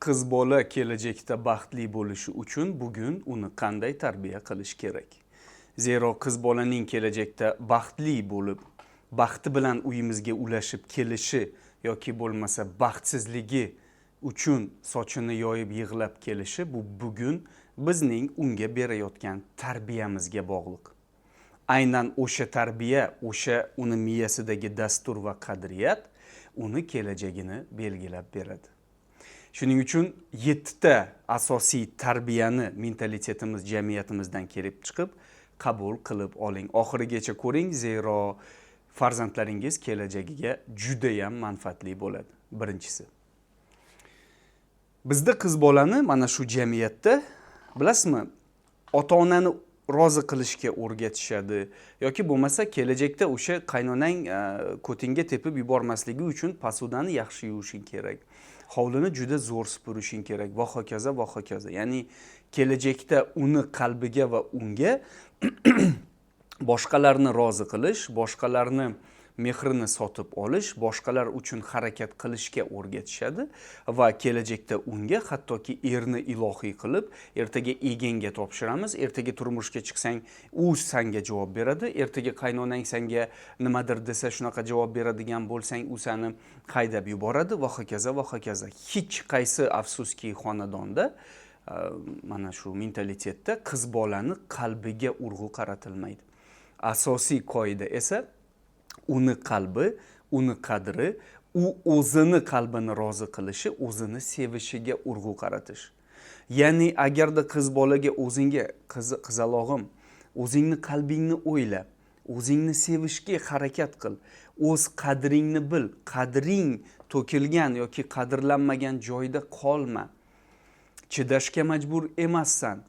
Qiz bola kelajakda baxtli bo'lishi uchun bugun uni qanday tarbiya qilish kerak? Zero qiz bolaning kelajakda baxtli bo'lib, baxti bilan uyimizga ulashib kelishi yoki bo'lmasa baxtsizligi uchun sochini yoyib yig'lab kelishi, bu bugun bizning unga berayotgan tarbiyamizga bog'liq. Aynan o'sha tarbiya, o'sha uni miyasidagi dastur va qadriyat uni kelajagini belgilab beradi. Shuning uchun 7 ta asosiy tarbiyani mentalitetimiz, jamiyatimizdan kelib chiqib qabul qilib oling. Oxirigacha ko'ring, zero farzandlaringiz kelajagiga judayam manfaatli bo'ladi. Birinchisi. Bizda qiz bolani mana shu jamiyatda, bilasizmi, ota onani rozi qilishga o'rgatishadi yoki bo'lmasa kelajakda o'sha qaynonang ko'tingga tepib yubormasligi uchun посуда ni yaxshi yuvishing kerak, hovlini juda zo'r supurishing kerak va hokazo va hokazo. Ya'ni kelajakda uni qalbiga va unga boshqalarni rozi qilish, boshqalarni mehrini sotib olish, boshqalar uchun harakat qilishga o'rgatishadi va kelajakda unga hattoki erni ilohiy qilib, ertaga egangga topshiramiz, ertaga turmushga chiqsang, u sanga javob beradi, ertaga qaynonang sanga nimadir desa, shunaqa javob beradigan bo'lsang, u sani haydab yuboradi va hokazo va hokazo. Hech qaysi, afsuski, xonadonda mana shu mentalitetda qiz bolani qalbiga urg'u qaratilmaydi. Asosiy qoida esa uni qalbi, uni qadri, u o'zini qalbini rozi qilishi, o'zini sevishiga urg'u qaratish. Ya'ni agarda qiz bolaga o'zingga, qizalog'im, o'zingni qalbingni o'yla, o'zingni sevishga harakat qil, o'z qadringni bil, qadring to'kilgan yoki qadrlanmagan joyda qolma, chidashga majbur emassan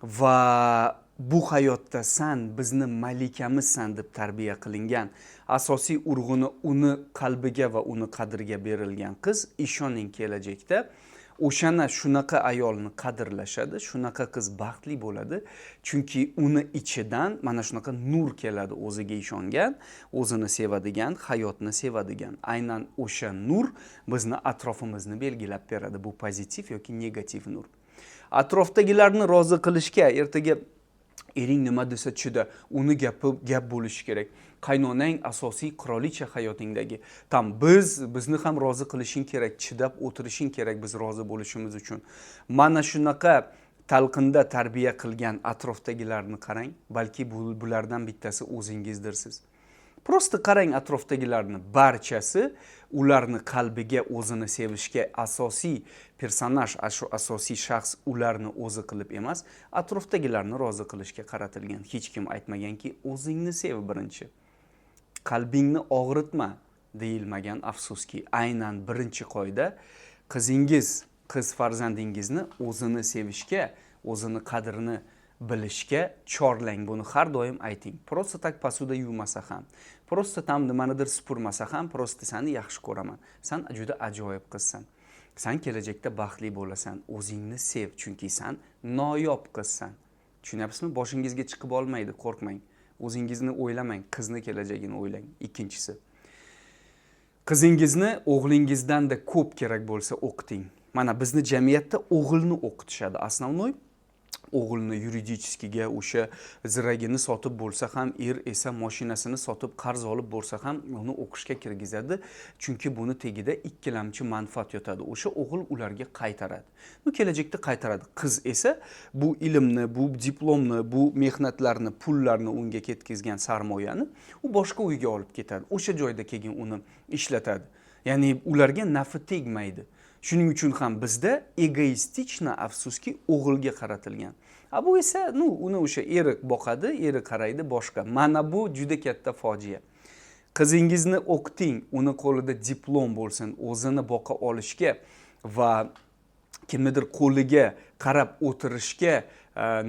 va bu hayotda san bizni malikamizsan, deb tarbiya qilingan, asosiy urg'uni uni qalbiga va uni qadriga berilgan qiz, ishoning, kelajakda o'shana shunaqa ayolni qadrlashadi, shunaqa qiz baxtli bo'ladi, chunki uni ichidan mana shunaqa nur keladi: o'ziga ishongan, o'zini sevadigan, hayotni sevadigan. Aynan o'sha nur bizni atrofimizni belgilab beradi, bu pozitiv yoki negativ nur. Atrofdagilarni rozi qilishga, ertaga ering nima desa chida, uni gapi gap bo'lishi kerak, qaynonang asosiy qirolicha hayotingdagi, там bizni ham rozi qilishing kerak, chidab o'tirishing kerak biz rozi bo'lishimiz uchun, mana shunaqa talqinda tarbiya qilgan atrofdagilarni qarang, balki bulardan bittasi o'zingizdirsiz. Просто qarang atrofdagilarni, barchasi ularni qalbiga, o'zini sevishga asosiy personaj, shu asosiy shaxs ularni o'zi qilib emas, atrofdagilarni rozi qilishga qaratilgan. Hech kim aytmaganki, o'zingni sev birinchi, qalbingni og'ritma, deyilmagan, afsuski. Aynan birinchi qoida: qizingiz, qiz farzandingizni o'zini sevishga, o'zini qadrini bilishga chorlang. Buni har doim ayting. Просто так посуда yuvmasa ham, просто там nimanidir supurmasa ham, просто sani yaxshi ko'raman, san juda ajoyib qizsan, san kelajakda baxtli bo'lasan, o'zingni sev, chunki san noyob qizsan. Tushunyapsizmi? Boshingizga chiqib olmaydi, qo'rqmang. O'zingizni o'ylamang, qizni kelajagini o'ylang. Ikkinchisi: qizingizni o'g'lingizdan-da ko'p kerak bo'lsa o'qiting. Mana bizni jamiyatda o'g'ilni o'qitishadi основной, o'g'ilni юридический ga o'sha ziragini sotib bo'lsa ham, er esa moshinasini sotib, qarz olib bo'lsa ham uni o'qishga kirgizadi, chunki buni tagida ikkilamchi manfaat yotadi: o'sha o'g'il ularga qaytaradi, ну, kelajakda qaytaradi. Qiz esa bu ilmni, bu diplomni, bu mehnatlarni, pullarni, unga ketkazgan sarmoyani u boshqa uyga olib ketadi, o'sha joyda keyin uni ishlatadi, ya'ni ularga nafi tegmaydi. Shuning uchun ham bizda egoistikно, afsuski, o'g'ilga qaratilgan, а bu esa, ну, uni o'sha eri boqadi, eri qaraydi, boshqa. Mana bu juda katta fojia. Qizingizni o'qiting, uni qo'lida diplom bo'lsin, o'zini boqa olishga va kimnidir qo'liga qarab o'tirishga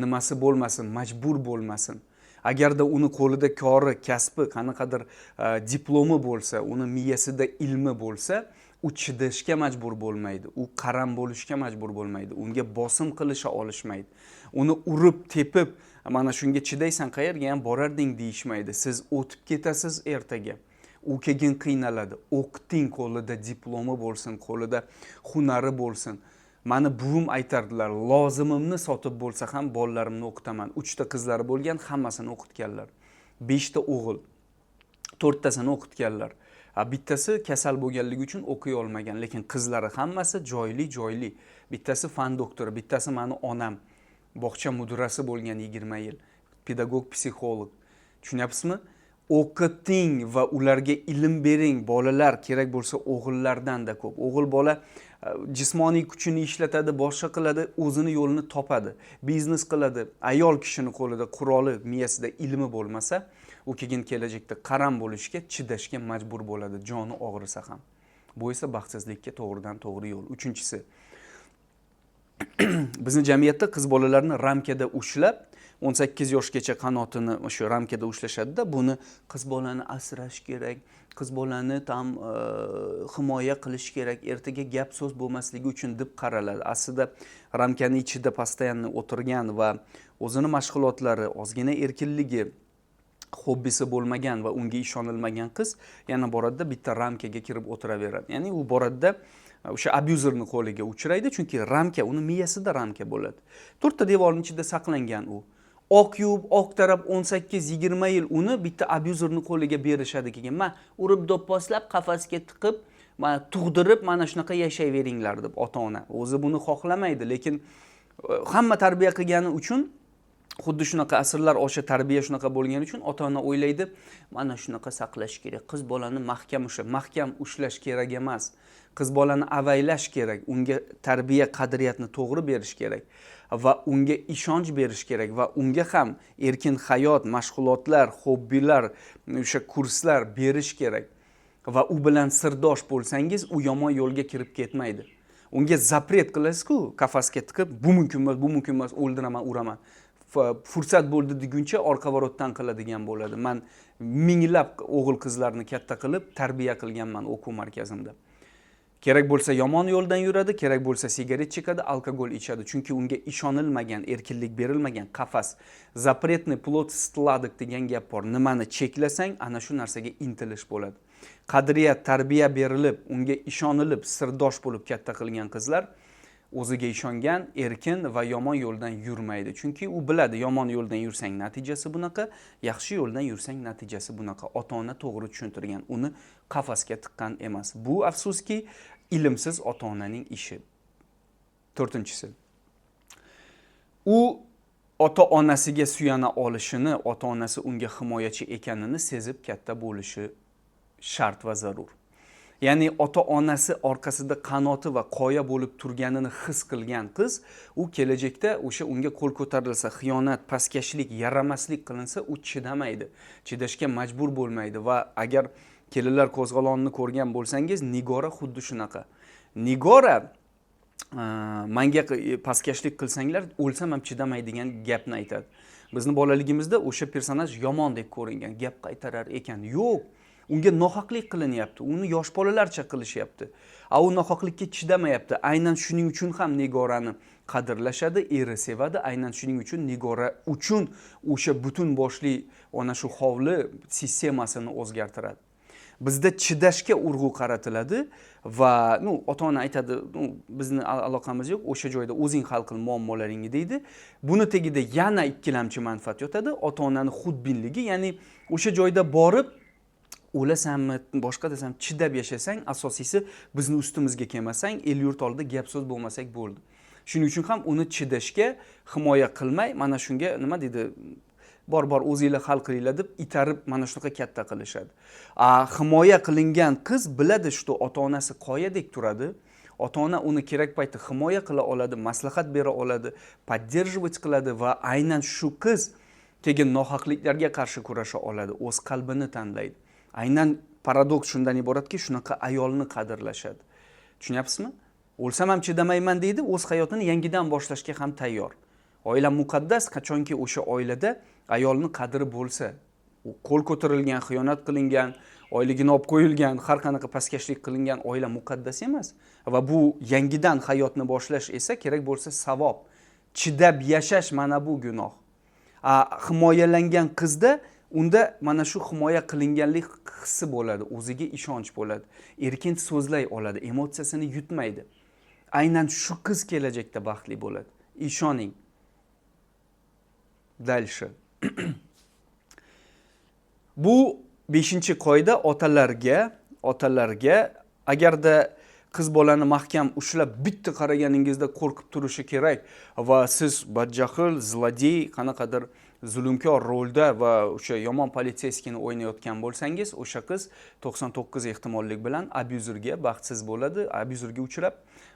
nimasi bo'lmasin, majbur bo'lmasin. Agarda uni qo'lida kori, kasbi, qanaqadir diplomi bo'lsa, uni miyasida ilmi bo'lsa, u chidashga majbur bo'lmaydi, u qaram bo'lishga majbur bo'lmaydi, unga bosim qilisha olishmaydi, uni urib tepib, mana shunga chidaysan, qayerga ham borarding, deyishmaydi. Siz o'tib ketasiz ertaga, u keyin qiynaladi. O'qiting, qo'lida diplomi bo'lsin, qo'lida hunari bo'lsin. Mani buvim aytardilar, lozimimni sotib bo'lsa ham bolalarimni o'qitaman. 3 ta qizlari bo'lgan, hammasini o'qitganlar. 5 ta o'g'il, 4 tasini o'qitganlar. Bittasi kasal bo'lganligi uchun o'qiy olmagan, lekin qizlari hammasi joyli-joyli. Bittasi fan doktori, bittasi mani onam, bog'cha mudirasi bo'lgan 20 yil, pedagog, psixolog. Tushunyapsizmi? O'qiting va ularga ilm bering. Bolalar kerak bo'lsa o'g'illardan da ko'p. O'g'il bola jismoniy kuchini ishlatadi, boshqa qiladi, o'zini yo'lini topadi, biznes qiladi. Ayol kishini qo'lida quroli, miyasida ilmi bo'lmasa, u keyin kelajakda qaram bo'lishga, chidashga majbur bo'ladi, joni og'risa ham. Bu esa baxtsizlikka to'g'ridan to'g'ri yo'l. Uchinchisi, bizni jamiyatda qiz bolalarni ramkada ushlab 18 yoshgacha qanotini o'sha ramkada ushlashadida, buni qiz bolani asrash kerak, qiz bolani tam himoya qilish kerak, ertaga gap so'z bo'lmasligi uchun deb qaraladi. Aslida ramkani ichida постоянно o'tirgan va o'zini mashg'ulotlari, ozgina erkinligi, hobbisi bo'lmagan va unga ishonilmagan qiz yana boradida bitta ramkaga kirib o'tiraveradi. Ya'ni u boradida o'sha abyuzerni qo'liga uchraydi, chunki ramka uni miyasida ramka bo'ladi. 4 ta devorning ichida saqlangan u. Oq yuvib, oq tarab 18-20 yil uni bitta abyuzerni qo'liga berishadi keyin. Ma urib do'pposlab, qafasga tiqib, mana tug'dirib, mana shunaqa yashayveringlar deb ota-ona. O'zi buni xohlamaydi, lekin hamma tarbiya qilgani uchun, xuddi shunaqa asrlar osha tarbiya shunaqa bo'lgani uchun ota-ona o'ylaydi, mana shunaqa saqlash kerak, qiz bolani mahkam ushlab, mahkam ushlash kerak emas. Qiz bolani avaylash kerak, unga tarbiya, qadriyatni to'g'ri berish kerak va unga ishonch berish kerak va unga ham erkin hayot, mashg'ulotlar, hobbilar, o'sha kurslar berish kerak. Va u bilan sirdosh bo'lsangiz, u yomon yo'lga kirib ketmaydi. Unga запрет qilasiz-ku, qafasga tiqib, bu mumkin emas, bu mumkin emas, o'ldiraman, uraman. Fursat bo'ldi deguncha orqa ворот dan qiladigan bo'ladi. Men minglab o'g'il qizlarni katta qilib tarbiya qilganman o'quv markazimda. Kerak bo'lsa yomon yo'ldan yuradi, kerak bo'lsa sigaret chekadi, alkogol ichadi. Chunki unga ishonilmagan, erkinlik berilmagan, qafas. Запретный плод сладок degan gap bor. Nimani cheklasang, ana shu narsaga intilish bo'ladi. Qadriyat, tarbiya berilib, unga ishonilib, sirdosh bo'lib katta qilgan qizlar o'ziga ishongan, erkin va yomon yo'ldan yurmaydi. Chunki u biladi, yomon yo'ldan yursang natijasi bunaqa, yaxshi yo'ldan yursang natijasi bunaqa. Ota-ona to'g'ri tushuntirgan, uni qafasga tiqqan emas. Bu afsuski ilmsiz ota-onaning ishi. To'rtinchisi, u ota-onasiga suyana olishini, ota-onasi unga himoyachi ekanini sezib katta bo'lishi shart va zarur. Ya'ni ota-onasi orqasida qanoti va qoya bo'lib turganini his qilgan qiz, u kelajakda o'sha unga qo'l ko'tarilsa, xiyonat, pastkashlik, yaramaslik qilinsa, u chidamaydi. Chidashga majbur bo'lmaydi va agar kelinlar qo'zg'olonini ko'rgan bo'lsangiz, Nigora xuddi shunaqa. Nigora manga pastkashlik qilsanglar, o'lsam ham chidamaydigan gapni aytadi. Bizni bolaligimizda o'sha personaj yomondek ko'ringan, gap qaytarar ekan. Yo'q, unga nohaqlik qilinyapti, uni yosh bolalarcha qilishyapti. A u nohaqlikka chidamayapti. Aynan shuning uchun ham Nigorani qadrlashadi, eri sevadi. Aynan shuning uchun Nigora uchun o'sha butun boshli ana shu hovli sistemasini o'zgartiradi. Bizda chidashga urg'u qaratiladi va ota-ona aytadi, bizni aloqamiz yo'q, o'sha joyda o'zing hal qil muammolaringni deydi. Buni tagida yana ikkilamchi manfaat yotadi, ota-onani xudbinligi, ya'ni o'sha joyda borib o'lasanmi, boshqa desam chidab yashasang, asosiysi bizni ustimizga kelmasang, el yurt oldida gap so'z bo'lmasak bo'ldi. Shuning uchun ham uni chidashga himoya qilmay, mana shunga nima deydi, bor bor o'zinglar hal qilinglar deb itarib mana shunaqa katta qilishadi. Himoya qilingan qiz biladi, что ota-onasi qoyadek turadi. Ota-ona uni kerak paytda himoya qila oladi, maslahat bera oladi, поддерживать qiladi va aynan shu qiz keyin nohaqliklarga qarshi kurasha oladi, o'z qalbini tanlaydi. Aynan paradoks shundan iboratki, shunaqa ayolni qadrlashadi. Tushunyapsizmi? O'lsam ham chidamayman deydi, o'z hayotini yangidan boshlashga ham tayyor. Oila muqaddas, qachonki o'sha oilada ayolning qadri bo'lsa, u qo'l ko'tarilgan, xiyonat qilingan, oyligini olib qo'yilgan, har qanaqa pastkashlik qilingan oila muqaddas emas. Va bu yangidan hayotni boshlash esa kerak bo'lsa savob. Chidab yashash mana bu gunoh. Himoyalangan qizda unda mana shu himoya qilinganlik hissi bo'ladi, o'ziga ishonch bo'ladi, erkin so'zlay oladi, emotsiyasini yutmaydi. Aynan shu qiz kelajakda baxtli bo'ladi, ishoning. Дальше. Bu beshinchi qoida otalarga agarda qiz bolani mahkam ushlab, bitta qaraganingizda qo'rqib turishi kerak va siz badjahl, злодей, qanaqadir zulmkor rolda va o'sha yomon полицейский ni o'ynayotgan bo'lsangiz, o'sha qiz 99 ehtimollik bilan abyuzerga, baxtsiz bo'ladi, abyuzerga uchrab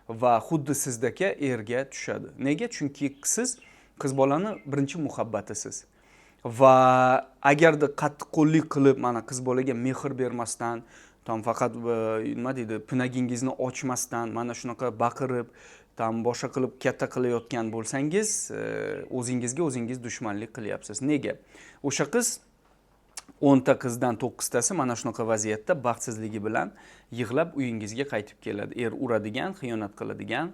va xuddi sizdaka erga tushadi. Nega? Chunki siz qiz bolani birinchi muhabbatisiz va agarda qattiqqo'llik qilib, mana, qiz bolaga mehr bermasdan, там faqat nima deydi, pinagingizni ochmasdan, mana shunaqa baqirib, там boshqa qilib katta qilayotgan bo'lsangiz, o'zingizga o'zingiz dushmanlik qilyapsiz. Nega? O'sha qiz, 10 ta qizdan to'qqiztasi mana shunaqa vaziyatda baxtsizligi bilan yig'lab uyingizga qaytib keladi. Er uradigan, xiyonat qiladigan,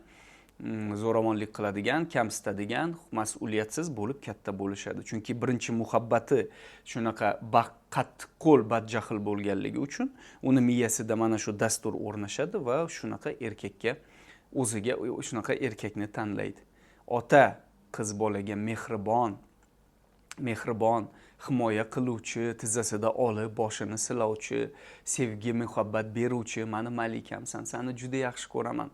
zo'ravonlik qiladigan, kamsitadigan, mas'uliyatsiz bo'lib katta bo'lishadi. Chunki birinchi muhabbati shunaqa qattiqqo'l, badjahl bo'lganligi uchun uni miyasida mana shu dastur o'rnashadi va shunaqa erkakka, o'ziga shunaqa erkakni tanlaydi. Ota qiz bolaga mehribon, mehribon, himoya qiluvchi, tizzasida olib boshini silovchi, sevgi, muhabbat beruvchi, "Mani malikamsan, sani juda yaxshi ko'raman,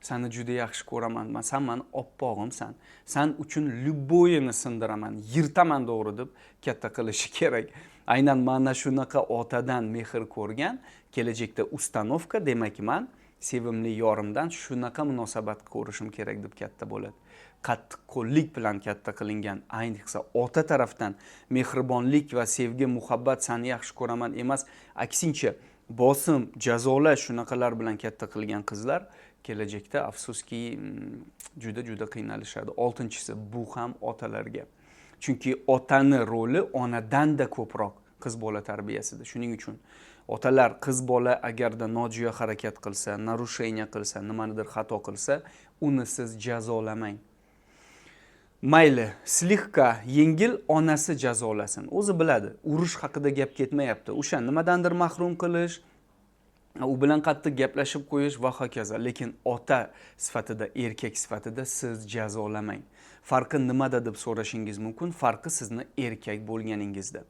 sani juda yaxshi ko'raman, san mani oppog'imsan, san uchun любой ini sindiraman, yirtaman to'g'ri", deb katta qilishi kerak. Aynan mana shunaqa otadan mehr ko'rgan kelajakda установка, demak, man sevimli yorimdan shunaqa munosabat ko'rishim kerak, deb katta bo'ladi. Qattiqqo'llik bilan katta qilingan, ayniqsa ota tarafdan mehribonlik va sevgi, muhabbat, sani yaxshi ko'raman emas, aksincha bosim, jazolash, shunaqalar bilan katta qilgan qizlar kelajakda, afsuski, juda juda qiynalishadi. Oltinchisi, bu ham otalarga, chunki otani roli onadanda ko'proq qiz bola tarbiyasida. Shuning uchun otalar, qiz bola agarda nojo'ya harakat qilsa, нарушение qilsa, nimanidir xato qilsa, uni siz jazolamang. Mayli, слегка, yengil onasi jazolasin, o'zi biladi. Urush haqida gap ketmayapti, o'sha nimadandir mahrum qilish, u bilan qattiq gaplashib qo'yish va hokazo. Lekin ota sifatida, erkak sifatida siz jazolamang. Farqi nimada, deb so'rashingiz mumkin. Farqi sizni erkak bo'lganingizda.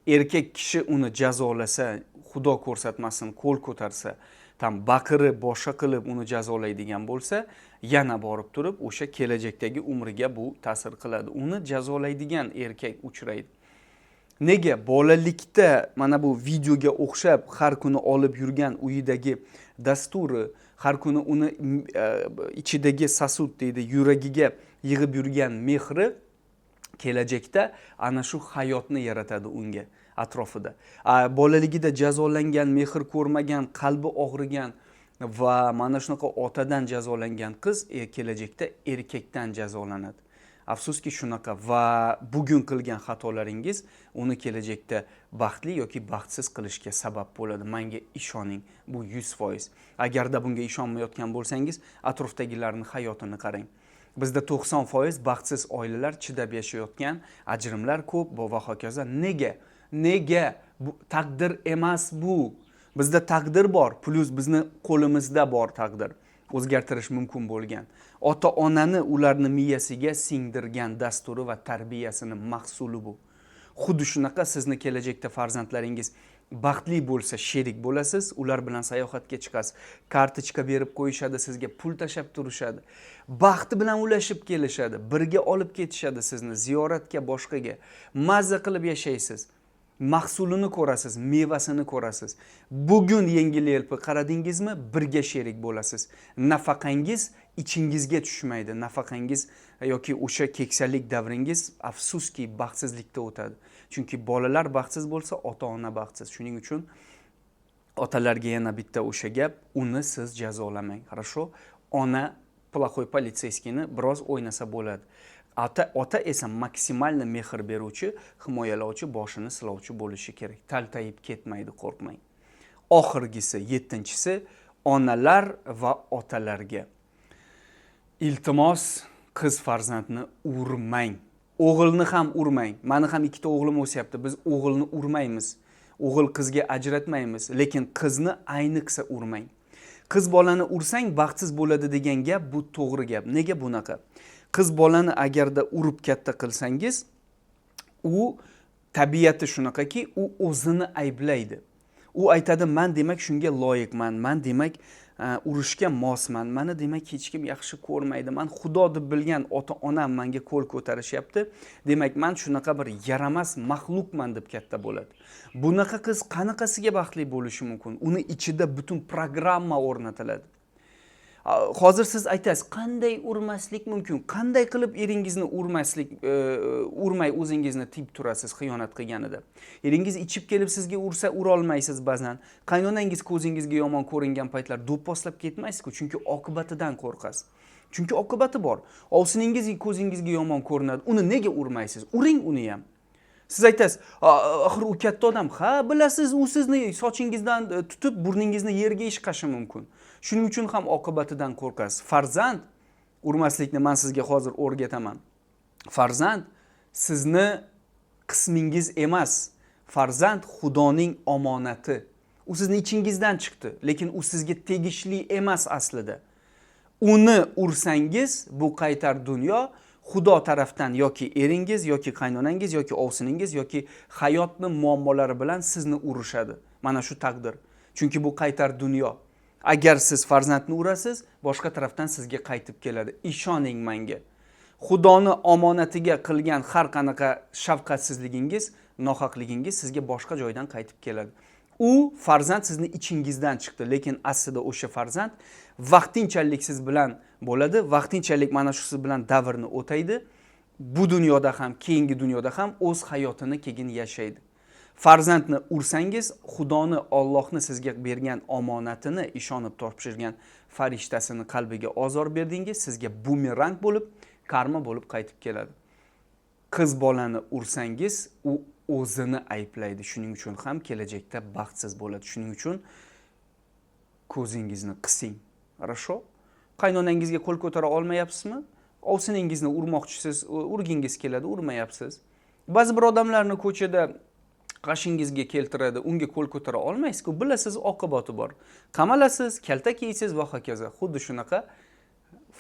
Erkak kishi uni jazolasa, xudo ko'rsatmasin, qo'l ko'tarsa, там baqirib, boshqa qilib uni jazolaydigan bo'lsa, yana borib turib o'sha kelajakdagi umriga bu ta'sir qiladi. Uni jazolaydigan erkak uchraydi. Nega? Bolalikda mana bu videoga o'xshab har kuni olib yurgan uyidagi dasturi, har kuni uni ichidagi сосуд deydi, yuragiga yig'ib yurgan mehri kelajakda ana shu hayotni yaratadi unga atrofida. Bolaligida jazolangan, mehr ko'rmagan, qalbi og'rigan va mana shunaqa otadan jazolangan qiz kelajakda erkakdan jazolanadi. Afsuski, shunaqa. Va bugun qilgan xatolaringiz uni kelajakda baxtli yoki baxtsiz qilishga sabab bo'ladi. Manga ishoning, bu 100%. Agarda bunga ishonmayotgan bo'lsangiz, atrofdagilarni hayotini qarang. Bizda 90% baxtsiz oilalar, chidab yashayotgan, ajrimlar ko'p va hokazo. Nega? Nega? Bu taqdir emas bu. Bizda taqdir bor, плюс bizni qo'limizda bor taqdir, o'zgartirish mumkin bo'lgan ota onani ularni miyasiga singdirgan dasturi va tarbiyasini mahsuli bu. Xuddi shunaqa sizni kelajakda farzandlaringiz baxtli bo'lsa, sherik bo'lasiz, ular bilan sayohatga chiqasiz, kartochka berib qo'yishadi, sizga pul tashlab turishadi, baxti bilan ulashib kelishadi, birga olib ketishadi sizni ziyoratga, boshqaga, mazza qilib yashaysiz, mahsulini ko'rasiz, mevasini ko'rasiz. Bugun yengil yelpi qaradingizmi, birga sherik bo'lasiz. Nafaqangiz ichingizga tushmaydi, nafaqangiz yoki o'sha keksalik davringiz, afsuski, baxtsizlikda o'tadi. Chunki bolalar baxtsiz bo'lsa, ota ona baxtsiz. Shuning uchun otalarga yana bitta o'sha gap: uni siz jazolamang, хорошо? Ona плохой полицейский ni biroz o'ynasa bo'ladi. Ota esa максимально mehr beruvchi, himoyalovchi, boshini silovchi bo'lishi kerak. Taltayib ketmaydi, qo'rqmang. Oxirgisi, yettinchisi, onalar va otalarga iltimos, qiz farzandni urmang, o'g'ilni ham urmang. Mani ham ikkita o'g'lim o'syapti, biz o'g'ilni urmaymiz, o'g'il qizga ajratmaymiz, lekin qizni ayniqsa urmang. Qiz bolani ursang baxtsiz bo'ladi degan gap bu to'g'ri gap. Nega bunaqa? Qiz bolani agarda urib katta qilsangiz, u tabiati shunaqaki, u o'zini ayblaydi. U aytadi, man demak shunga loyiqman, man demak urushga mosman, mani demak hech kim yaxshi ko'rmaydi, man xudo deb bilgan ota onam menga qo'l ko'tarishyapti, demak man shunaqa bir yaramas maxluqman deb katta bo'ladi. Bunaqa qiz qanaqasiga baxtli bo'lishi mumkin? Uni ichida butun programma o'rnatiladi. Hozir siz aytasiz, qanday urmaslik mumkin? Qanday qilib eringizni urmaslik, urmay o'zingizni tiyib turasiz xiyonat qilganida? Eringiz ichib kelib sizga ursa, ura olmaysiz ba'zan. Qaynonangiz ko'zingizga yomon ko'ringan paytlar do'pposlab ketmaysiz-ku, chunki oqibatidan qo'rqasiz. Chunki oqibati bor. Ovsiningiz ko'zingizga yomon ko'rinadi, uni nega urmaysiz? Uring uni ham. Siz aytasiz, axir u katta odam. Ha, bilasiz, u sizni sochingizdan tutib burningizni yerga ishqashi mumkin. Shuning uchun ham oqibatidan qo'rqasiz. Farzand urmaslikni men sizga hozir o'rgataman. Farzand sizni qismingiz emas. Farzand Xudoning omonati. U sizni ichingizdan chiqdi, lekin u sizga tegishli emas aslida. Uni ursangiz, bu qaytar dunyo Xudo tarafdan yoki eringiz, yoki qaynonangiz, yoki ovsiningiz, yoki hayotni muammolari bilan sizni urishadi. Mana shu taqdir. Chunki bu qaytar dunyo. Agar siz farzandni urasiz, boshqa tarafdan sizga qaytib keladi. Ishoning menga. Xudoni omonatiga qilgan har qanaqa shafqatsizligingiz, nohaqligingiz sizga boshqa joydan qaytib keladi. U farzand sizni ichingizdan chiqdi, lekin aslida o'sha farzand vaqtinchalik siz bilan bo'ladi, vaqtinchalik mana shu siz bilan davrni o'taydi. Bu dunyoda ham, keyingi dunyoda ham o'z hayotini keyin yashaydi. Farzandni ursangiz, Xudoni, Allohni sizga bergan omonatini ishonib topshirgan farishtasini qalbiga ozor berdingiz, sizga bumerang bo'lib, karma bo'lib qaytib keladi. Qiz bolani ursangiz, u o'zini ayblaydi. Shuning uchun ham kelajakda baxtsiz bo'ladi. Shuning uchun ko'zingizni qising. Хорошо? Qaynonangizga qo'l ko'tara olmayapsizmi? Ovsiningizni urmoqchisiz, urgingiz keladi, urmayapsiz. Ba'zi bir odamlarni ko'chada qashingizga keltiradi, unga qo'l ko'tara olmaysiz-ku, bilasiz oqibati bor. Qamalasiz, kaltak yeysiz va hokazo. Xuddi shunaqa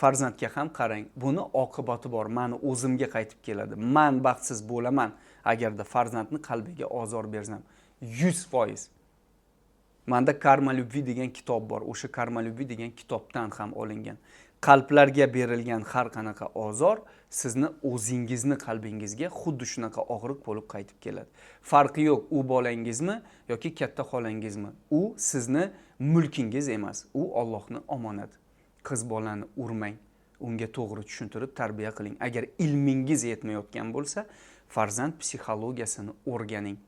farzandga ham qarang. Buni oqibati bor. Mani o'zimga qaytib keladi. Man baxtsiz bo'laman agarda farzandni qalbiga ozor bersam. 100%. Menda Karma любви degan kitob bor. O'sha Karma любви degan kitobdan ham olingan. Qalblarga berilgan har qanaqa ozor sizni o'zingizni qalbingizga xuddi shunaqa og'riq bo'lib qaytib keladi. Farqi yo'q, u bolangizmi yoki katta xolangizmi. U sizni mulkingiz emas, u Allohning omonati. Qiz bolani urmang, unga to'g'ri tushuntirib tarbiya qiling. Agar ilmingiz yetmayotgan bo'lsa, farzand psixologiyasini o'rganing.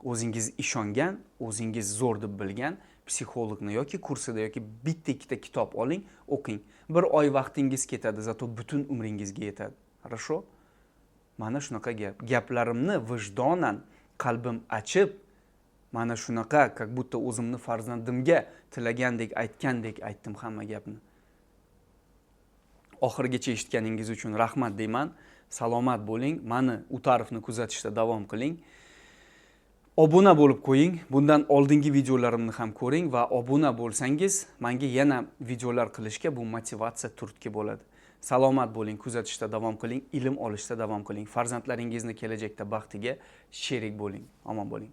O'zingiz ishongan, o'zingiz zo'r deb bilgan psixologni yoki kursida yoki bitta ikkita kitob oling, o'qing. Bir oy vaqtingiz ketadi, zato butun umringizga yetadi. Хорошо? Mana shunaqa gap. Gaplarimni vijdonan qalbim achib, mana shunaqa, как будто o'zimni farzandimga tilagandek, aytgandek aytdim hamma gapni. Oxirigacha eshitganingiz uchun rahmat deyman. Salomat bo'ling. Mani Utarovni kuzatishda davom qiling. Obuna bo'lib qo'ying. Bundan oldingi videolarimni ham ko'ring va obuna bo'lsangiz, menga yana videolar qilishga bu motivatsiya turtki bo'ladi. Salomat bo'ling, kuzatishda davom qiling, ilm olishda davom qiling. Farzandlaringizni kelajakda baxtiga sherik bo'ling. Omon bo'ling.